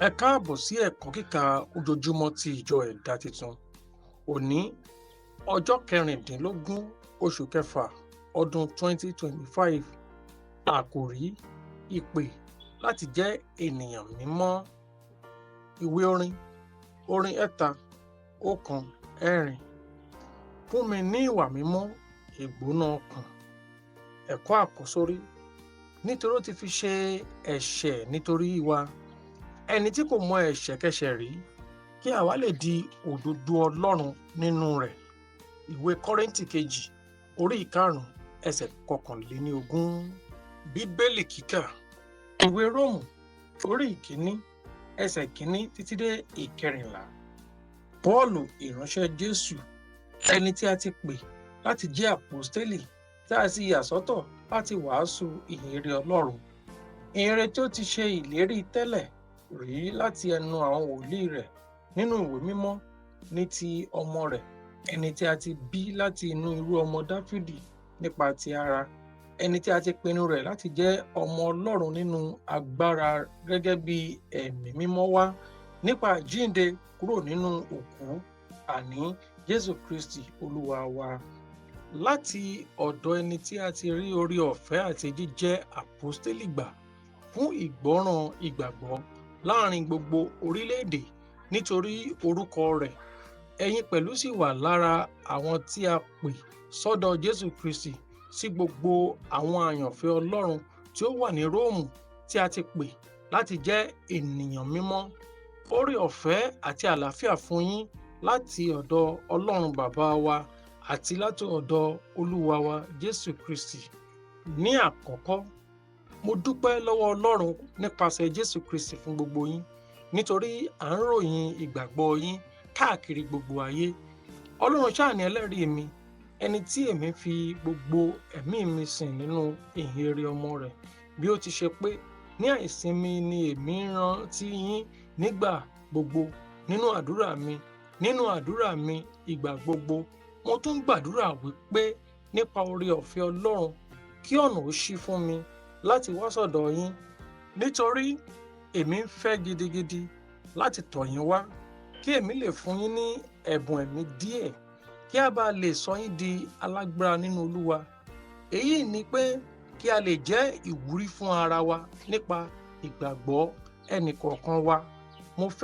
Ẹ káàbọ̀ sí ẹ̀kọ́ kíkà ojoojúmọ́ ti ìjọ Ẹ̀dá Titun. Òní, ọjọ́ 16 oṣù kẹfà ọdún 2025. Àkòrí: Ìpè láti jẹ́ ènìyàn mímọ́. Ìwé orin, orin 314. Fún mi ní ìwà mímọ́ ìgbóná ọkàn. Ẹ̀kọ́ àkọ́sórí: Nítorí ó ti fi ṣe ẹ̀ṣẹ̀ nítorí wa, ẹni tí kò mọ ẹ̀ṣẹ̀kẹ́ṣẹ̀ rí, kí àwa lè di òdodo Ọlọ́run nínú rẹ̀. Ìwé Kọ́ríńtì kejì, orí 5, ẹsẹ̀ 21. Bíbélì kíkà: Ìwé Róòmù, orí 1, ẹsẹ̀ 1 títí dé 14. Pọ́ọ̀lù, ìránṣẹ́ Jésù, ẹni tí a ti pè láti jẹ́ àpọ́stélì, tí a sì yà sọ́tọ̀ láti wàásù ìhìnrere Ọlọ́run. Ìhìnrere tí ó ti ṣe ìlérí tẹ́lẹ̀ rí láti ẹnu àwọn wòlíì rẹ̀ nínú ìwé mímọ́ ní ti ọmọ rẹ̀, ẹni tí a ti bí láti inú irú ọmọ Dáfídì nípa ti ara, ẹni tí a ti pinnu rẹ̀ láti jẹ́ ọmọ Ọlọ́run nínú agbára gẹ́gẹ́ bí Ẹ̀mí Mímọ́ wá nípa àjíǹde kúrò nínú òkú, àní Jésù Kristi Olúwa wa. Láti ọ̀dọ̀ ẹni tí a ti rí oore ọ̀fẹ́ àti jíjẹ́ àpọ́stélì gbà fún ìgbọ́ràn ìgbàgbọ́ láàrin gbogbo orílẹ̀-èdè nítorí orúkọ rẹ̀. Ẹ̀yin pẹ̀lú sì wà lára àwọn tí a pè sọ́dọ̀ Jésù Kristi, sí gbogbo àwọn àyànfẹ́ Ọlọ́run tí ó wà ní Róòmù, tí a ti pè láti jẹ́ ènìyàn mímọ́. Oore ọ̀fẹ́ àti àlàáfíà fún yín láti ọ̀dọ̀ Ọlọ́run Bàbá wa àti láti ọ̀dọ̀ Olúwa wa Jésù Kristi. Ní àkọ́kọ́, mo dúpẹ́ lọ́wọ́ Ọlọ́run nípasẹ̀ Jésù Kristi fún gbogbo yín, nítorí à ń ròyìn ìgbàgbọ́ yín káàkiri gbogbo ayé. Ọlọ́run ṣáà ni ẹlẹ́rìí mi, ẹni tí èmi fi gbogbo ẹ̀mí mi sìn nínú ìhìnrere ọmọ rẹ̀, bí ó ti ṣe pé ní àìsinmi ni èmi ń rántí yín nígbà gbogbo nínú àdúrà mi ìgbà gbogbo. Mo tún gbàdúrà wípé nípa oore ọ̀fẹ́ Ọlọ́run, kí ọ̀nà ó ṣí fún mi láti wá sọ́dọ̀ yín, nítorí èmi ń fẹ́ gidigidi láti tọ̀ yín wá, kí èmi lè fún yín ní ẹ̀bùn ẹ̀mí díẹ̀, kí a bá lè sọ yín di alágbára nínú Olúwa. Èyí ni pé kí a lè jẹ́ ìwúrí fún ara wa nípa ìgbàgbọ́ ẹnìkọ̀ọ̀kan wa. Mo fẹ́